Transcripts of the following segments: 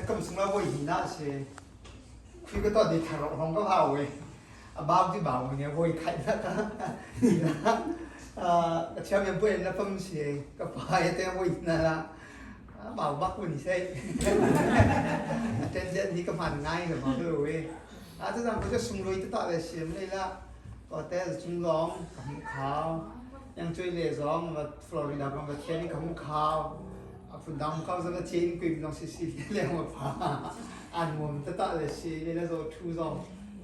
Kam sung la voi hi na si. Khi ka to di thar hong ka hau we. A bau ti bau mi ne voi khai na ka. Ni na ka chiam yam puen na pam si ka pa ya te voi na la. A bau bak ni sei. A ten jen ni ka man ngai ka ma lu we. A ta dang ko sung loi ta ta le siam le la. Ko te chung long ka hmu khao. Yang chui le zong va Florida ka va thian ka hmu khao. A phun dang khao zong chin kuim zong si si le ma pha. An mum ta ta le si le la zo thu zong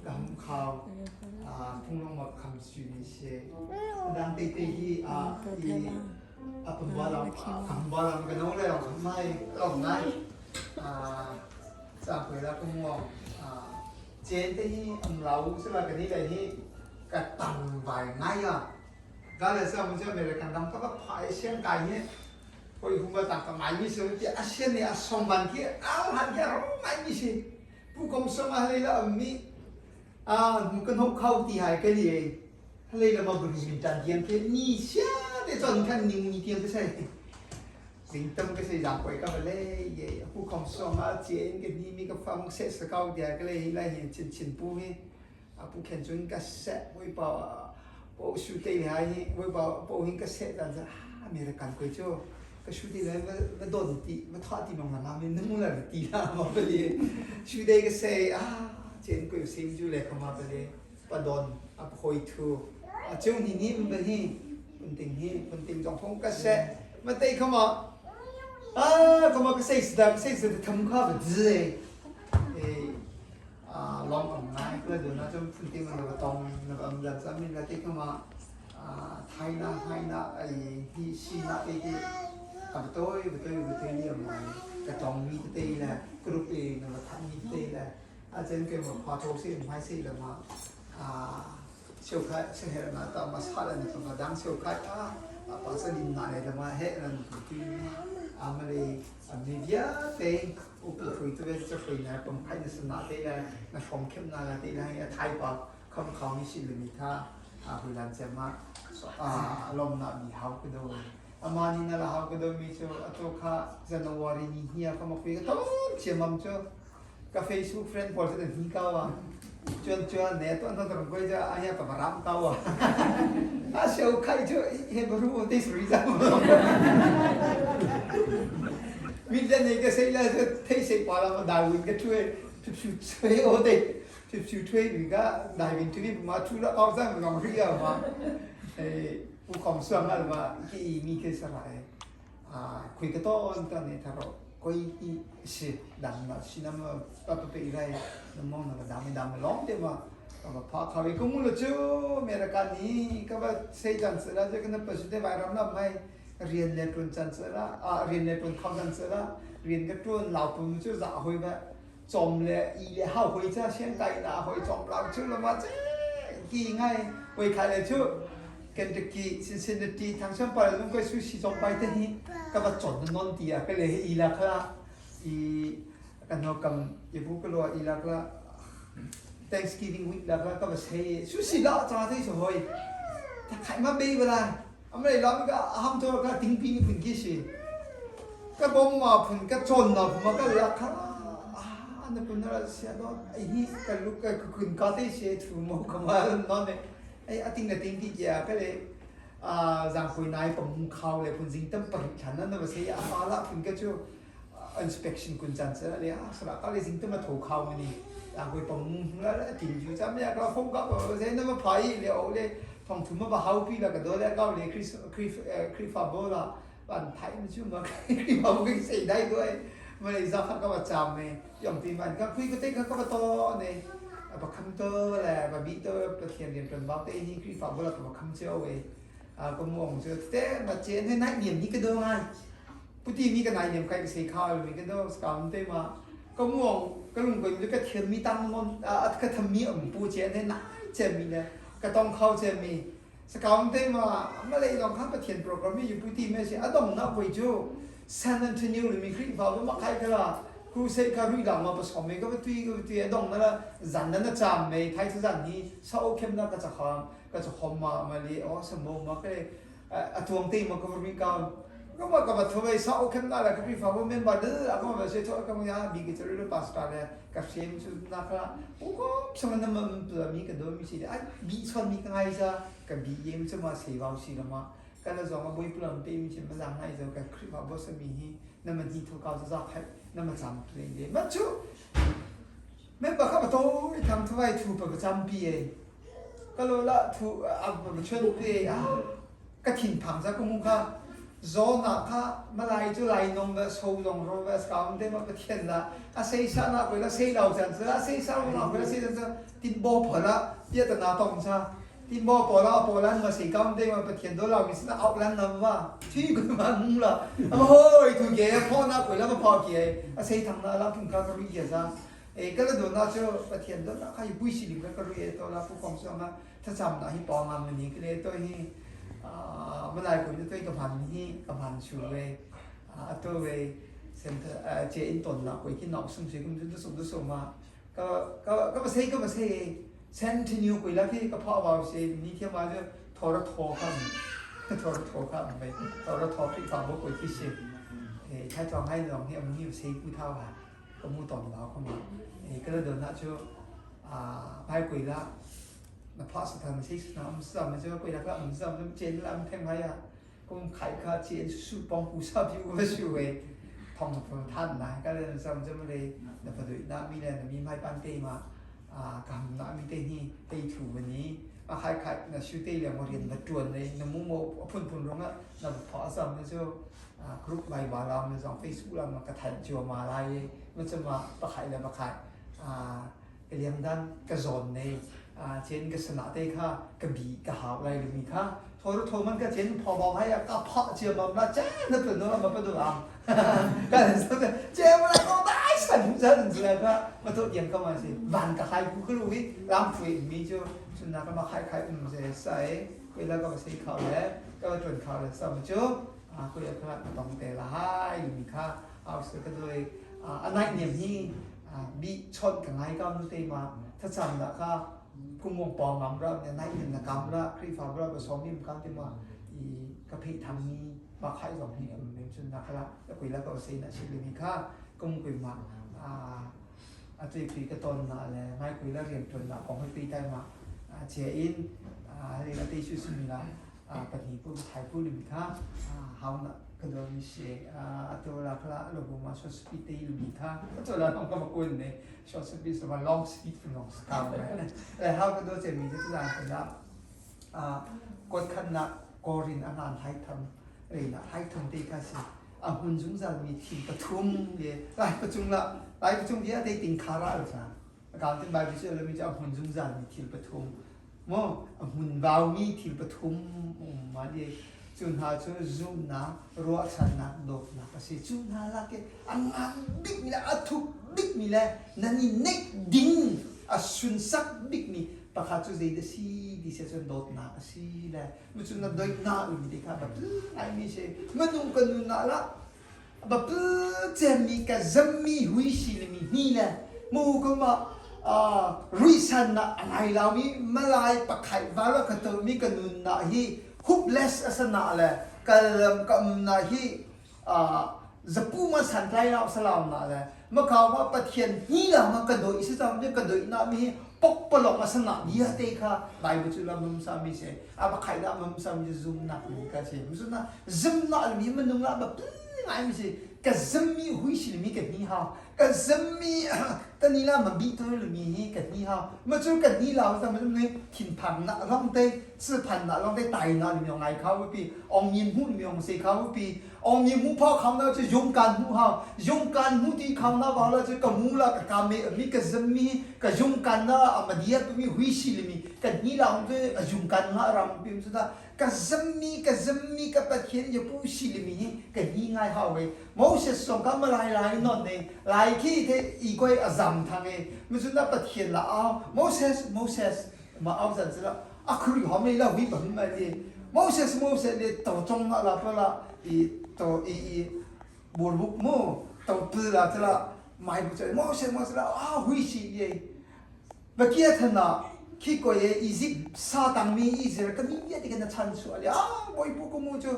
ka hmu khao. A phung long ma kham su ni si. Dang te te hi a i a pum ba lam kham ba lam ka no le long kham mai long ngai. A sa kwe la ka muang. A chen te hi am lau se la ka ni le hi ka tang vai ngai a. Ga le sa mu che me le kan dam ka ba phai siang kai hi hoi hum ba tang ka mai mi se ti a sian ni a song ban ki au han ki ro mai mi si pu kom song a le la am mi a mu kan ho khau ti hai ke li le la ma bru min tan tiang ke ni sia te chon khan ning ni tiang ke sai sing tam ke sai jang koi ka ba le ye pu kom song a chen ke ni mi ka fam se sa kau dia ke le hi la hi chin chin pu hi a pu khen cun ka seh bawipa po su te le hai hi bawipa po hin ka seh dan sa American koi cu ka su ti le va don ti va tha ti mong la mi nung la ti la ma ba li su dei ka se a chen koi sim ju le khama ba le pa don a khoi thu a cheu ni ni ba hi pun ting hi pun ting jong phong ka se ma te khama a khama ka sei sda ka sei sda tham kha ba zi e lawng am ngai kula dun ah cun phunti man na va tong na va am zan sa min la ti kama thai na hai na ai hi si na te ti ka va toi va toi va toi li am ngai ka tong mi te le group e na va than mi te le a chen ke ma pha tho si mai si la ma a siu khai se he na ta ma sa la ni ka dang siu khai a a pa sa lim na le la ma he nan tu a ma le a mi vialte upu hruaitu le cathruainak pumphai na sanah te le na hrawmkhem na la te le a thai pa kham khau mi sin le mi tha a huilan cem ah lom na mi hau ka do ama ni na la hau ka do mi chu ato kha January ni hia ka ma pui ka tom chiamam chu ka Facebook friend pawl chu hi ka wa chuan chuan ne to na tong koi ja a ya pa ram ka wa a seu khai chu he bru te sri ja mi le nei ka sei la thei sei pa la ma Darwin ka thue chu chui o te chu chu thue mi ka Darwin tu ni ma chu la au za ngong ri ya ma e u khom suang al ma ki mi ke sa rai a khui ka to on ta ne tharo koi i si dam na si nam pa pa pe rai na mong na dam dam long te ma ka pha khawi ko mu lo chu mera ka ni ka ba sei jan se la je ka na pa si te vai ram na mai rian le ṭuan can se la a rian le ṭuan kho can se la rian ka ṭuan lau pum cu za hoi ba chom le i le hau hoi cha siang kai na hoi chom lau chu la ma che ki ngai hoi khai le chu Kentucky Cincinnati thang cham pa le kai su si chom pai te hi ka va chon non ti a ka le i la kha i kan no kam i bu ka lo i la kla Thanksgiving week la kla ka va sei su si la cha te so hoi ta khai ma be ba la Amrei lam ka ham to ka tingpi ni phun ki si. Ka bom ma phun ka chon na phun ma ka la kha ah na kun na sia do ai hi ka lu ka kun ka te se thu mo ka ma no ne ai ating na ting ti kia ka le a zang khoi nai pam khau le phun jing tam par than na na se a pa la phun ka chu inspection kun chan se le a sara ka le jing tam tho khau ni a koi pam la la tin ju cha me ka phong ka se na ma phai le o le thong thum ma ba hau pi la ka do le ka le khri khri khri fa bo la ban thai ma chu ma khri fa bo ki sei dai do ai ma le za kha ka ba cham me yong ti man ka khui ka te ka ka ba to ne ba kham to le ba bi to pathian rian ton ba te ni khri fa bo la ka ba kham cheo we a ka muang chu te ma chen he nai niam ni ka do ngai puti mi ka nai niam kai ka sei kha mi ka do skam te ma ka muang ka lung ko ka thiam mi tang mon a ka tham mi am pu chen he nai chem mi ne ka tong khau chem mi sakam te ma malay long kha pathian program mi puti me si adong na koi chu San Antonio le mi Khrihfa ba ma khai khala crusade kha rui lang ma pa som me ka tui ka tui adong na la zan na na cham me thai chu zan ni sa o khem na ka cha kham ka cha khom ma ma le o sa mo ma ke a tuang te ma ka ri ka. Ka ma ka ba thawai sa o khem na la ka pi fa bo member de a ka ma se tho ka ma bi ke chari pastor le ka hrem chu na kha u ko sama na mam tu mi ka do mi si ai bi chon mi ka ngai sa ka bi yem chu ma se wau si la ma ka la zong a boi pulam pe mi chin ma zang ngai zo ka khri fa bo sa mi hi na ma ni tho ka za khai na ma cham tu le ma chu member kha ba to i tham thawai thu pa ba cham pi e ka lo la thu a ba chun pe a ka thinphang za ka mu kha zawn ah kha malai cu lai nong ve so zong ro ve ska te ma pathian la a sei sa na ko la sei lo chan sa sei sa lo ko la sei chan sa tin bo phola tia ta na tong sa tin bo pola pola ma sei kam te ma pathian do la mi sina out lan nam wa thi ko ma mung la a hoi thu ge pho na ko la ma pho ki a sei thang na la phung ka ka ri ya sa e ka la do na chu pathian do na kha pui si lim ka ri to la pu kong so ma thlacam nak hi pawng am ni kile to hi malai ko to ka phan hi ka phan chu ve ato ve center che in ton na ko ki nok sum se kum tu sum tu sum ma ka ka ka ba sei ka ba sei sentinu ko la ki ka pha wa se ni thiam wa jo thora tho kham thora tho kham ve thora tho ki fa bo ko ki se e tha chong hai long hi am hi sei ku thao ha ka mu ton ba ko ma e ka la don na chu a pai ko la 那怕是他们谁是那唔是啊？们这个国家个唔是啊？们见了们听下呀，咁开卡见书帮扶啥比我书诶，同同ท่านนะก็เลยจำจะมาเลย那不对，那มีเลยมีไม่ปันเตมาอ่ากำ那มีเตนี่เตถูวันนี้มา开开那书เตเลยมาเรียนมาจวนเลย那มุโมพุ่นพุ่นร้องอ่ะ那พอซ้ำ那就อ่ากรุ๊ปใบบาลามในสองเฟซบุ๊กเรามากระทันจัวมาลายมันจะมาประขายเลยประขายอ่า liang dan ka zawn nei chen ka sana te kha ka bi ka hau lai mi kha tho ro tho man ka chen pho ba hai ka pha che mam la cha na pe no ma pa do am ka so che ma la ko dai san san la ka ma to yang ka ma si van ka khai ku khru wi lam phui mi chu chu na ka ma khai khai um se sai ko la ka ma sei khao le ka ma tuan khao le sa ma chu a ko ya kha tong te la hai mi kha au se ka doi a nai niam hi bi chon ka ngai ka nu te ma thlacam dah kha kumong pawng ngam ra ne nai in na kam ra Khrihfa ra ba som im kam te ma i ka phei tham mi ba khai zong hi am mem chun na khala kui la ka se na shi mi kha kum kui ma a a tui kui ka ton na le mai kui la rian ton na kong pi tai ma a che in a le la te shu su mi la a pahnih pu thai pu lim kha hau na ka do mi she a to la khala lo bu ma short speed te mi kha to la nong ka ma kun ne short speed so ma long speed fu nong ska le hau ka do che mi te la ka la a kot khat na korin a ngan hai tham re na hai tham te ka si a hun zungzal mi thil pathum le lai pachung la lai pachung dia te ting khara sa ka tin bai bi se le mi cha hun zungzal mi thil pathum Maw a hmun vaumi thil pathum um ma di cu hna cu zumhnak, ruahchannak, dawtnak a si. Cu hna lak i a ngan bikmi le a thuk bikmi le nan i neih ding a sunsak bikmi pakhat cu zeidah si ti si ahcun dawtnak a si le cu na doihnak mi te kha biapi ngaimi si. Minung kan nun ah lah biapi cemmi ka zammi hui si le mi hni le mu ka ma ruisan na a ngai laumi malai pakhai vala ka tomi ka nun na hi hopeless asana le kal kam na hi zapu ma san tlai lau salam na le makau ma pathian hi la ma ka doi si cham ka doi na mi pok palok asana dia te kha bible chu lam mum sa mi se a pakhai da mum sa mi zum nak mi ka se zum na zum na mi manung la ba ngai mi si ka zam mi hui si mi ka ni ha ka zammi tani la ma bi to lu mi hi ka ni ha ma chu ka ni la sa ma ne thin phang na long te si phan na long te tai na lu mi ngai kha pi ong yin hu mi ong se kha pi ong yin hu pha kham na chu yong kan hu ha yong kan hu ti kham na ba la chu ka mu la ka ka me mi ka zammi ka yong kan na ma dia tu mi hui si le mi ka ni la ong te yong kan na ram pi chu ta ka zammi ka zammi ka Pathian ya pu si le mi hi ka hi ngai hau ve Moses song ka malai lai non ne lai khi te i koi azam thang e mi chun na Pathian la au Moses Moses ma au zan sila a khuri ho me la hui pa ma li Moses Moses le to chong na la pa la i to i i bur buk mu to pu la la mai bu che Moses Moses la a hui si ye Bakia thana khi ko ye Egypt sa tangmi Israel ka mi vialte kan chan su ali ah boipu ko mu cu.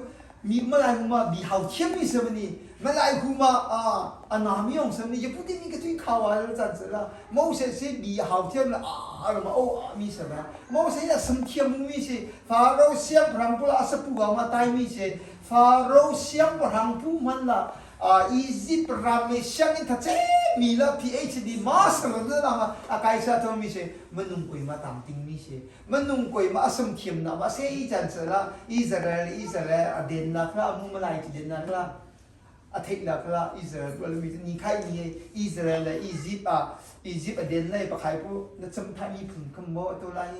Mi malai huma bi hau thiam mi se ni malai huma a anami ong sam ni yaputi mi ka tui khawa la chan se la Moses si bi hau thiam la a ma o a mi se ba Moses ya sam thiam mi si Pharaoh siang prang pula asapu ga ma tai mi si Pharaoh siang prang pu man la Egypt ram i sianginn tha mi la PhD master na na a kai sa to mi si manung koi ma tam ting mi si manung koi ma asam thiam na ma sei chan se la Israel Israel a den na kha mu malai ti den na kha a theih la kha Israel tu mi ni khai ni Israel le Egypt a Egypt a den lai pakhai pu na cham thai mi phun kham mo to lai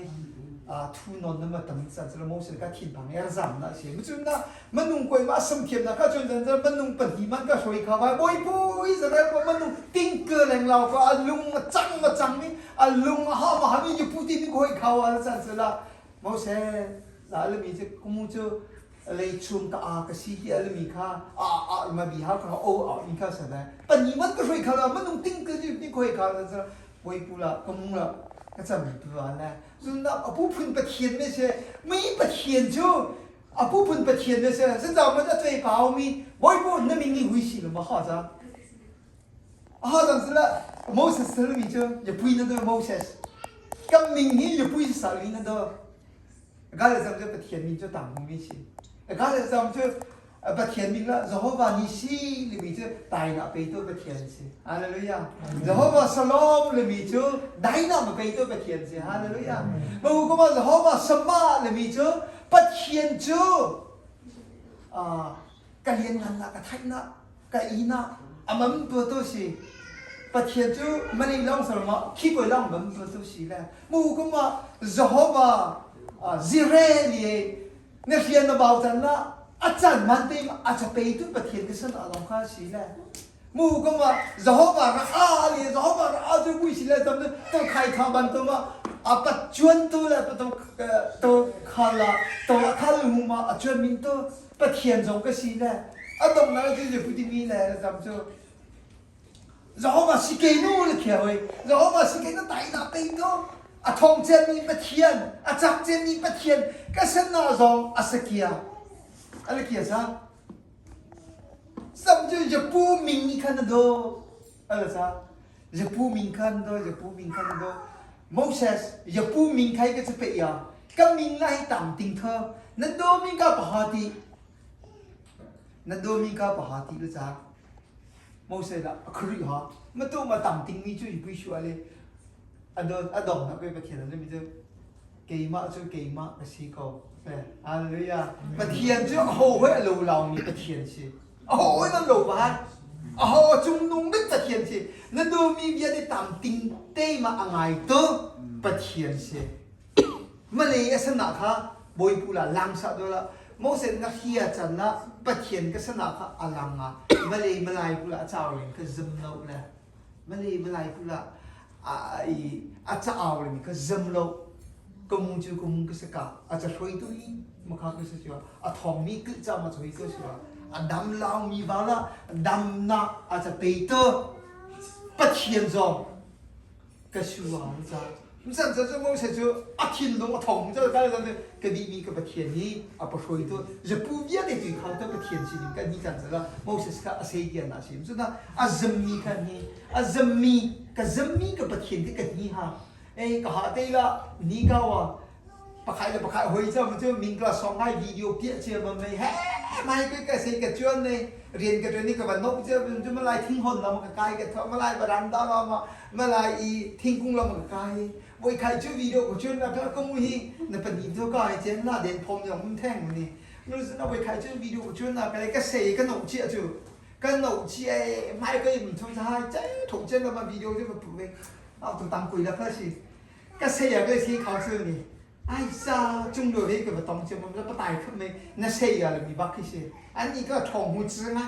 a thu non na ma tam chan se la mo se ka thin phang er zam na se mu chun na manung koi ma asam thiam na kha chun chan chan manung pahnih man ka hroi kha vai boi pu Israel ko manung ting ke leng lau ko a lung a cang ma cang mi a lung a ha ma ha mi pu ti mi koi kha wa chan se la mo se la le mi chu kumu chu lei chung ka a ka si hi a le mi kha a a ma bi ha ka o a in kha sa da pahnih man ka hroi kha la manung ting ke ni ni koi kha la chan boi pu la kamu la ka cham tu la la zun na apu phun pathian me se mi pathian chu A puphun Pathian na si. Zeicah man a tuai paumi Bawipa na min nih hui si lo ma ha ca. A ha cang sila Moses salmi cu yapui na do Moses. Kan min hi yapui salmi na do. Ga le zam cu Pathian min cu tang mi si. Ga le zam cu Pathian min la Jehovah ni si limi cu tai na pe tu Pathian si. Hallelujah. Jehovah Shalom limi cu dai na ma pe tu Pathian si. Hallelujah. Mu kuma Jehovah Shammah limi cu Pathian cu ka lianngannak ka thaihnak ka ihnak a mam tu si Pathian cu malay lawng sarma khi koi lawng mam tu si le mu kuma Jehovah Zire li na rian na bau can la a can man te a chapei tu Pathian ka san along kha si le mu kuma Jehovah ra a le Jehovah ra a cu bui si le tam to khai kha ban to ma a pat chuan tu le to to khala to khal hu ma a chuan min to Pathian zong ka si le a dong na cu je puti mi le zam cu Jehovah si ke nu le khia hoi Jehovah si ke na tai na pe to a thong chen mi Pathian a chak chen mi Pathian ka sen na zong a sakia a le kia sa Sam cu Japu ming nih khan a daw. A sa. Japu ming khan do, Japu ming khan do. Moses, Japu ming khai ka chu pe ya. Ka ming la hi tam ting tho. Na do ming ka paha ti. Na do ming ka paha ti lu cha. Moses la akhri ha. Ma tu ma tam ting mi chu pui shu ale. Ado adong na pe pathian le mi chu keimah cu keimah ka si ko. Hallelujah. Pathian cu aho hoi a lo laumi Pathian si. Aho hoi nan lo ba. Aho cungnung bik Pathian si. Na duhmi bia te tam ting te ma a ngai tu Pathian si. Malay a sana kha bawipu la lang sa do la Moses na hia chan la Pathian ka sana kha alang a Malay malai pu la a chau ling ka zum lo le Malay malai pu la a i a ca au le mi kha zam lo ka mu cu ka mu ka si ka a ca hruaitu hi makha ka si a thawng mi kil ca ma choi ka si a dam lau mi va la dam na a ca pe to Pathian zong ka su ang ca Msan ca cu Moses cu a thinlung a thong ca ka ka ka di mi ka Pathian hi a pahruaitu zapu vialte tu khau ta Pathian sining kan ni can ca Moses kha a sei tian na sim cuna a zammi khan hi a zammi ka zammi ka Pathian te ka hi ha ei ka ha te la ni ka wa pakhai le pakhai hoi cha mu chu mingla song ngai video pia che ma mei he mai ke ka sei ka chuan nei rian ka ni ka ban no che chu malai thing hon la ma ka kai ka tho malai baranda la ma malai i thingkung la ma ka kai voi khai chu video ko chun na ka ko mu hi na pani to ka ai chen na den phom yong mun theng ni nu na voi khai chu video ko chun na ka ka sei ka no chi chu kan no chi ai mai ka im thu thai chai thong chen la ma video chu ma pu ve au tu tang kui la kha si ka sei a ka si khao su ni ai sa chung do he ka ba tong che mom la patai kham me na sei ya le mi bak khi si an ni ka thong hu chi nga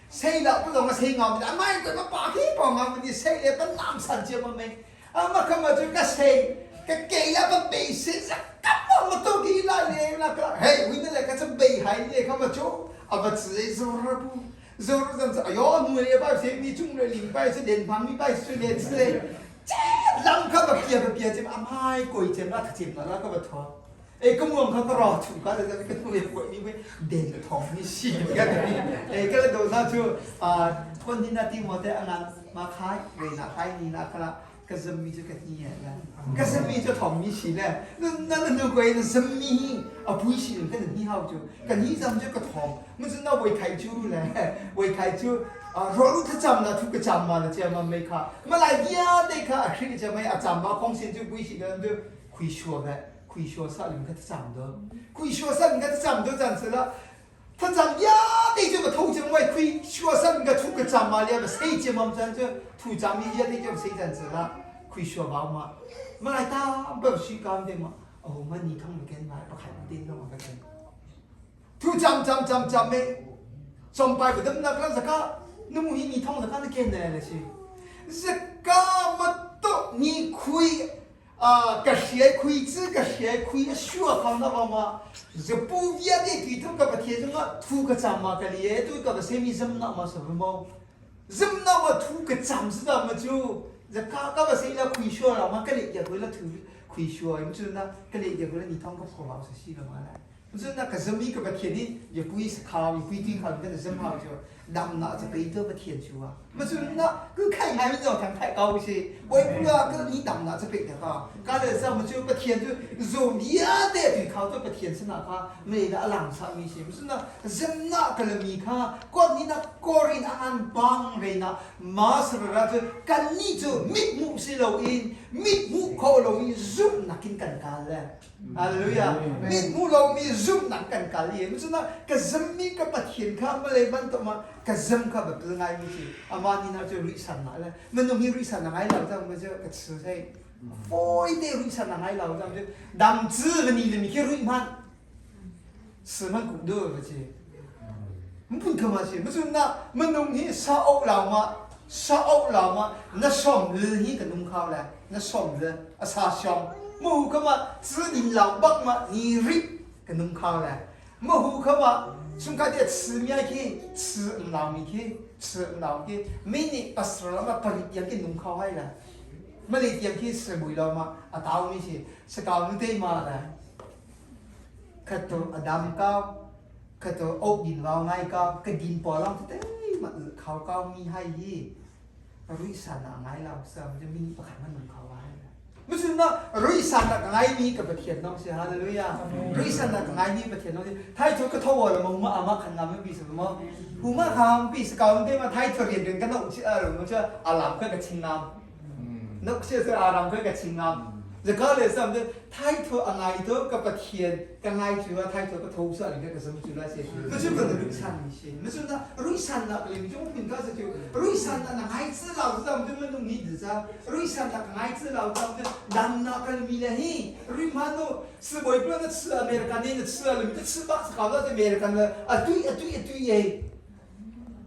sei la pu dong sei ngam mi mai ko ma pa khi pa ngam ni sei le pan lam san che mom me ama kham ma chu ka sei ka ke ya ba be se za ka ma ma to ki la le la ka hey win le ka cha be hai le kham ma chu aba chi zo ra pu zo zan sa ayo nu le ba se mi chung le ling pai se den phang mi pai se le se lam kha ba pia ba pia chem amai koi chem la tha chem la la ka ba tho. E ka muang kha ka ra chu ka le ka tu ye ko ni we den ka thong ni si ka ni e ka le do na chu a thon ni na ti mo te angan ma khai re na khai ni na khala ka zam mi chu ka ni ya la ka zam mi chu thong mi si le na na nu ko na zam mi hi a pui si ka ni hau chu ka ni zam chu ka thong mu chu na wei khai chu le wei khai chu ro lu tha cham na thu ka cham ma na che ma mei kha ma lai bia te kha a khri che mai a cham ma khong sin chu pui si ka chu khui shua ve 开学啥人个长的，开学啥人个长的长子了。他长呀，对这个头前外开学生个出个长嘛，两个谁接嘛？咱这土长米也对这谁长子了？开学包嘛，没来打不是干的嘛？哦，我你通没跟来，不开不电动嘛个跟。土长长长长没，上拜不得那个这个，那么你通这个那跟来了是，这个么多你开。啊，个谁开这个谁开学行那个嘛，这不也得对头个不贴什么土个长嘛，个里对个什么什么那么什么，什么那么土个长是那么就这个个不谁来开学了嘛，个里也回来土开学，因为那个里也回来你当个婆老是死了嘛来。这那个什么个不贴的，也不是靠，也不一定靠，跟着什么就。ดำ那จะไปเตอร์ประเทียนชัวมาสุนนะคือใครไงมันจะทำไทยเกาสิไว้เพื่อก็นี่ดำ那จะไปแต่ก็ก็เลยสมาจูประเทียน就โซเมียเด对靠ตัวประเทียนสนะค่ะไม่ได้อลังสามีสิมันนะซมนะกะลมีค่ะก็นี่นะกอรินอันบังเรนะมาสระจะกันนี่จะมิดมุสิโลอินมิดมุโคโลอินซุมนักกินกันกันเลยฮาเลลูยามิดมุโลมีซุมนักกันกันเลยมันนะกะซมมีกะประเทียนค่ะมาเลยมันตัวมา ka zam kha ba pil ngai mi si ama ni na chu ri san na le man nung hi ri san na ngai lo chang ma chu ka chu sei foi te ri san na ngai lo chang chu dam chi ga ni le mi ke ri man si man ku do ba chi mun phun ma si ma chu na man nung hi sa ok lao ma sa ok lao ma na som le hi ka nung khao le na som le a sa siong mu hu kha ma chi nin lao bak ma ni ri ka nung khao le 么户口嘛，从家的吃面去，吃老米去，吃老去，每年八十了嘛，八点去农考海了，没来点去吃不了嘛，啊，到米去，是搞对嘛的，可都阿ด高，可都欧ดินวาวไง高，个ดินปอลองเต้มาเขาเก้ามีให้ยี่รุยสันอะไรเราเสริมจะมีประคันมันเขาไว้ မစနာရိဆာနာငိုင်းမီကပတိယနောစေဟာလေလုယာရိဆာနာငိုင်းမီပတိယနောစေထိုင်ထုကထောဝလမမအမခန်နာမဘီစမဟူမခမ်ဘီစကောင်တေမထိုင်ထရီဒင်ကနောချအရမချအလမ်ကကချင်းနမ်နုကချေအာရမ်ကကချင်းနမ်จะก็เลยซ้ำจะไทยทัวอะไรตัวกับประเทียนกันไงถือว่าไทยทัวก็ทูสอะไรก็สมจุลเสียไม่ใช่เป็นรุ่ยสันนี่สิไม่ใช่นะรุ่ยสันนะเลยไม่ใช่เป็นก็จะรุ่ยสันนะไง子老子们就们弄你子噻，รุ่ยสันนะไง子老子们南那个米了嘿，รุ่ยมันโน是为不那吃อเมริกันนี่吃了，你吃巴是搞到这อเมริกัน了啊对啊对啊对耶。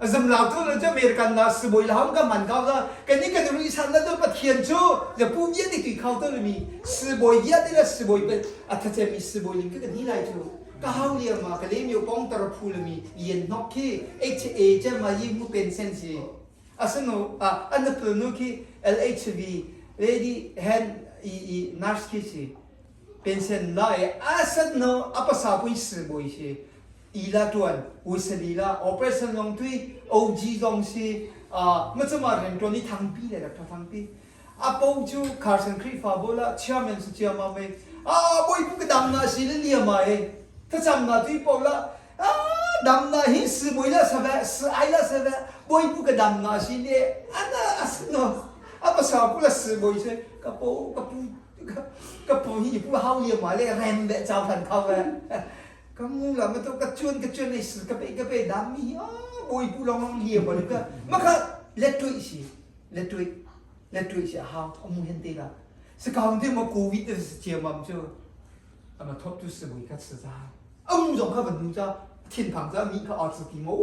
zam lao tu le cho American na si boi la ka man ka da ka ni ka ru san na do pa thian chu ya pu ye ni tui khau to le mi si boi ya de la si boi pe a tha che mi si boi ling ka ni lai chu ka hau lia ma ka le mi pong tar phu le mi yen nok ki H A che ma yi mu pen sen si asano a an pu nu ki L H V lady hen i i nurse ki si pension la e asano apasa pui si boi si 伊拉转，维斯利啦，operation ลงทุย OG ลงซีอ่ามันจะมาเรียนตัวนี้ทั้งปีเลยนะทั้งปีอาปูจูคาร์สันครีฟาโบลาเชียร์แมนสุเชียมาเมอ่าบอยปุกดำนาสิเลียมาเอถ้าจำนาทุยปอละอ่าดำนาหิสบอยละสบสไอละสบะอยปุกดำนาสิเลอันน่ะอัสโนอาภาษากุละสบอยเซกะปูกะปูกะปูหิปูเฮาเลียมาเลแรมเบจาวทันเข้าเว kamu lah betul kecun kecun ni kepe kepe dami ah boy pulang long lia boleh ke maka letui si letui letui si ha amu hente la sekarang dia mau covid tu cia mam tu ama top tu se boi ka tsi za amu jong ka ben za 天旁za mi ka arts ti mo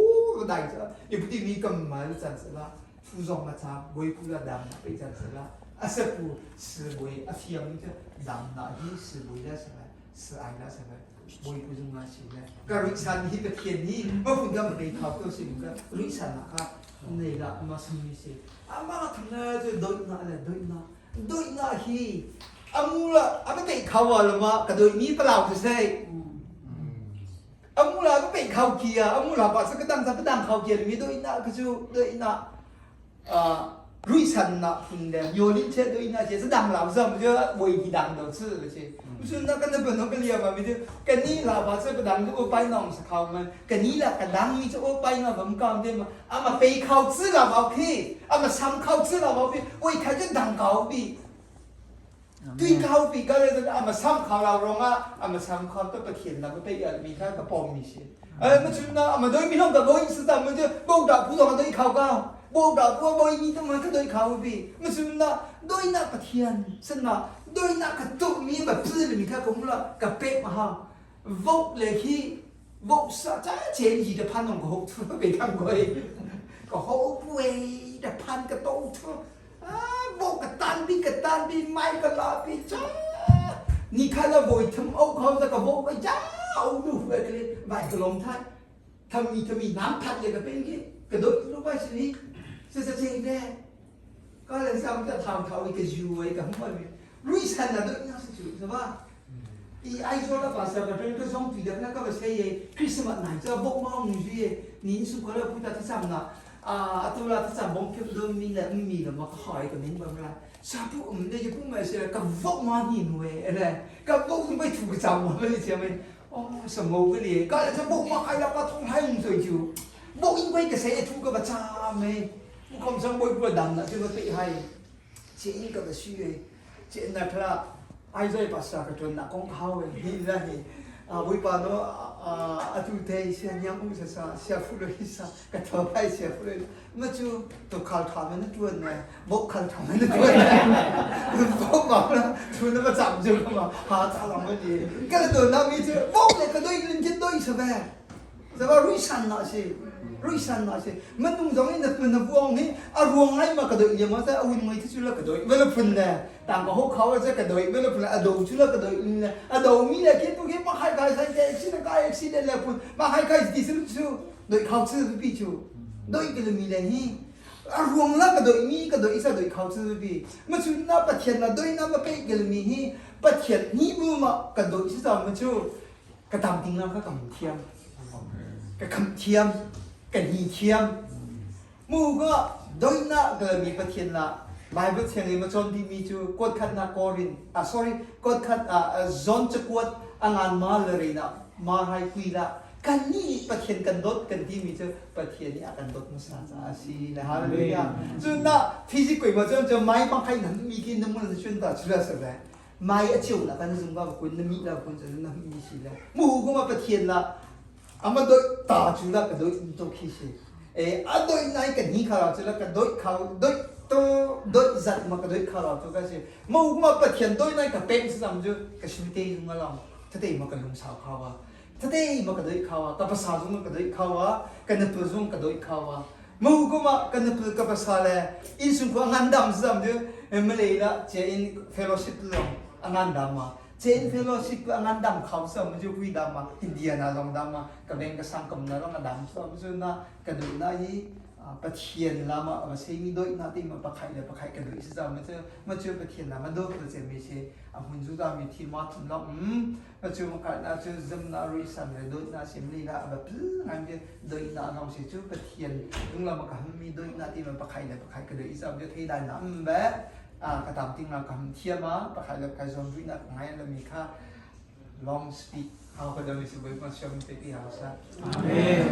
dai za ye bu ti mi kam ma za za la fu zong ma cha boi pu la dam na pe za za la asapu si boi a fiang cha dam na hi si boi la sa si ai la sa บอยกูจงมาสินะก็ริสันที่ประเทียนนี้เมื่อคุณก็มาไปเขาก็สิก็ริสันนะครับนี่ละมาสมิสิอามาทำงานจะโดยนาเลยโดยนาโดยนาฮี Amu la a pe khawa lama ka doi mi palau se sei. Amu la ka pe khau kia amu la pa sa ka dang sa ka dang khau kia mi doi na ka chu doi na 瑞山那分的，有林车对那些是当老师，不就为你当都吃去？不是那个那本那个了嘛，不就跟你老把这个当这个摆弄是靠们，跟你啦个当你这个摆弄文讲的嘛，啊嘛背靠子了毛去，啊嘛参考子了毛去，为他就当高比。对高比个咧，啊嘛参考老容啊，啊嘛参考都不填了，不对啊，咪看个报咪些。哎，么就那啊嘛对咪弄个无意思的，么就无搞普通对考高。无搞不无意都嘛个对考比，么就那对那个天，是那对那个都咪嘛字里咪看讲了个白嘛哈，无来去无啥在前期的判弄个好处没看过，个好贵的判个都出啊，无个单比个单比买个拉比จ้你看了我ทำเอาเขาจะกับโบก็จ้าเอาดูไปเลยใบกระลงท้ายทำมีทำมีน้ำพัดเลยก็เป็นงี้กระโดดลงไปสินี่是这这呢，刚才上面探讨一个入一个什么瑞山那都应该是是吧？伊爱说了把什么这个种对的那个谁 Christmas 乃这木毛木鱼，您是过来不得他什么啊？都啦他什么皮都米了米了嘛，好一个明白不啦？啥不我们那就不买些个木毛你喂嘞，个木没土个脏我们前面哦什么个哩？刚才这木毛还要把通海用水就，木应该个谁土个不渣没？我讲上每个人啦，这个必系这应该个书嘅，这那个爱在白沙个阵那讲考嘅，你啦系啊，每班都啊啊都睇些娘屋是啥，写出来啥，个头牌写出来，么就都考他们的准呢，冇考他们的准呢，冇嘛啦，就那么长就嘛，哈咋啷个的，个都那咪就冇那个对人家对是呗，是吧？瑞山那些。瑞山那些，มันนุ่งจงนี่เป็นพวงนี่อารวงไงมากระโดดยังมาแต่เอาไงที่ชุลกระโดดเวลาพุ่นเนี่ยต่างก็หกเขาจะกระโดดเวลาพุ่นอดูชุลกระโดดเนี่ยอดูมีเนี่ยคิดตัวคิดมาให้ใครใส่ใจชิลกายชิลเลยพุ่นมาให้ใครที่สุดชูโดยเขาชื่อพี่ชูโดยก็เลยมีเลยนี่อารวงละกระโดดมีกระโดดอีสโดยเขาชื่อพี่มันชูน้าประเทียนนะโดยน้ามาเป๊กเลยมีนี่ประเทียนนี่มือมากระโดดที่สามมันชูกระทำจริงแล้วก็กำเทียมกระคำเทียมกันหีเทียมมูก็โดยนะก็มีประเทียนละ Bible เชียงนี้มาจนที่มีจูกดขัดนะกอรินอ่ะ sorry กดขัดอ่ะจอนจะกวดอ่างานมาเลยนะมาให้คุยละกันนี่ประเทียนกันดดกันที่มีจูประเทียนนี่กันดดมุสาจาสีนะฮะเลยอ่ะจนน่ะที่สิกุยมาจนจะไม่บางใครนั้นมีกินน้ำมันจะชวนต่อชุดละสิแบบไม่อะจิ๋วละกันซึ่งว่าคนนั้นมีละคนจะนั้นมีสิละมูก็มาประเทียนละอามาโดยตาจุละก็โดยตัวขี้สิเออโดยนายกันนี่เขาจุละก็โดยเขาโดยตัวโดยจัดมาก็โดยเขาจุก็สิมูก็มาประเทียนโดยนายกับเป็นสิจำจุก็ชีวิตเองมาลองถ้าเตมากันลงสาวเขาว่าถ้าเตมาก็โดยเขาว่ากับภาษาจุก็โดยเขาว่ากันตัวจุก็โดยเขาว่ามูก็มากันตัวกับภาษาเลยอินสุขงานดำสิจำจุเมื่อไรละเจอิน fellowship ลงงานดำมาเจน fellowship งานดำเขาสมจุคุยดำมาอินเดียนะลองดำมากับเองก็สังคมนะลองดำสมจุนะกระดูกนะยี่ประเทียนละมามาเซมีด้วยนะที่มาประไข่เลยประไข่กระดูกสิจำมันจะมันจะประเทียนละมันดูตัวเจมีเชอ่ะหุ่นจุดามีที่มาถึงแล้วอืมมันจะมากันนะจะจำนะริสันเลยด้วยนะเซมลีละแบบงานเดียด้วยนะน้องเสจูประเทียนลุงเรามากันมีด้วยนะที่มันประไข่เลยประไข่กระดูกสิจำจะเทได้นะอืมแบบอ่ากระทำติ้งเรากำเทียมมาประไข่เลยใครสอนด้วยนะไงเรามีค่า long speak เอาก็จะมีสิบวันเชื่อมไปที่เฮาซะ Amen.